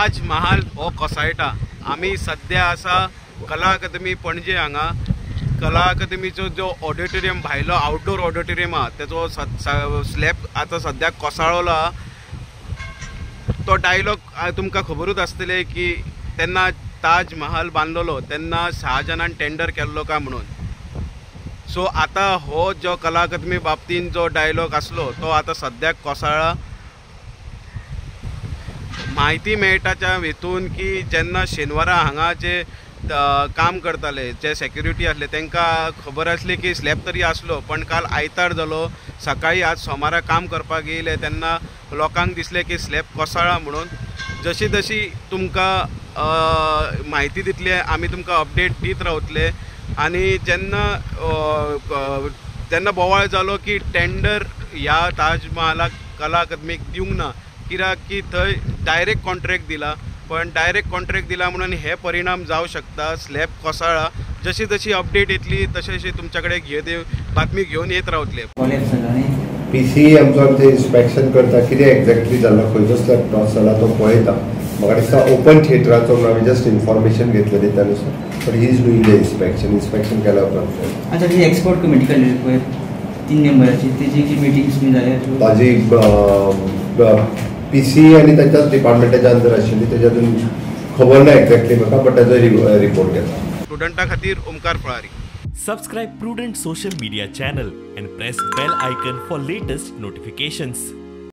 ताज महाल हो कोसळटा. आमी सद्या आसा कला अकादमी पणजे. हांगा कला अकादमीचो जो ऑडिटोरियम भायलो आउटडोर ऑडिटोरियम आहा तेचो स्लॅब आतां सद्याक कोसळलो आहा. तो डायलॉग तुमकां खबरूच आसतलें की तेन्ना ताज महाल बांदलेलो तेन्ना शाहजहानान टेंडर केल्लो काय म्हणून. सो आतां हो जो कला अकादमी बाबतीन जो डायलॉग आसलो तो आतां सद्याक कोसळ्ळा. म्हायती मेळटाच्या हेतून की जेन्ना शेनवारा हांगा जे काम करताले जे सेक्युरिटी आसले तांकां खबर आसली की स्लॅब तरी आसलो, पण काल आयतार जालो, सकाळी आज सोमारा काम करपाक येयले तेन्ना लोकांक दिसलें की स्लॅब कोसळ्ळा म्हणून. जशी जशी तुमकां म्हायती दितले आमी तुमकां अपडेट दीत रावतले. आनी जेन्ना जेन्ना बोवाळ जालो की टेंडर ह्या ताज महालाक कला अकादमीक दिवंक ना कित्याक की थंय डायरेक्ट कॉन्ट्रॅक्ट दिला, पण डायरेक्ट कॉन्ट्रॅक्ट दिला म्हणून हे परिणाम जावं शकता. स्लॅब कोसळ्ळा. जशी जशी अपडेट येतली तशें तशें तुमच्या कडेन घेवन बातमी घेवन येत रावतले. पी सी आमचो आमचें इन्स्पेक्शन करता, कितें एक्झॅक्टली जालां, खंयचो स्लॅब क्रॉस जाला तो पळयता. म्हाका दिसता ओपन थिएटराचो म्हणून आमी जस्ट इन्फॉर्मेशन घेतलेली त्या नुसार, but he is doing the inspection. Inspection केल्या उपरांत. आतां ती एक्सपर्ट कमिटी काडलेली पळय 3 मेंबराची, तेजी की मिटिंग्स बी जाल्या? ताजी पी सी आनी ताच्याच डिपार्टमेंटाच्या अंदर आशिल्ली, तेज्या अजून खबर ना एक्झॅक्टली म्हाका, बट ताजो रिपोर्ट घेता. स्टुडंटा खातीर ओमकार फळारी. Subscribe Prudent Social Media channel and press bell icon for latest notifications.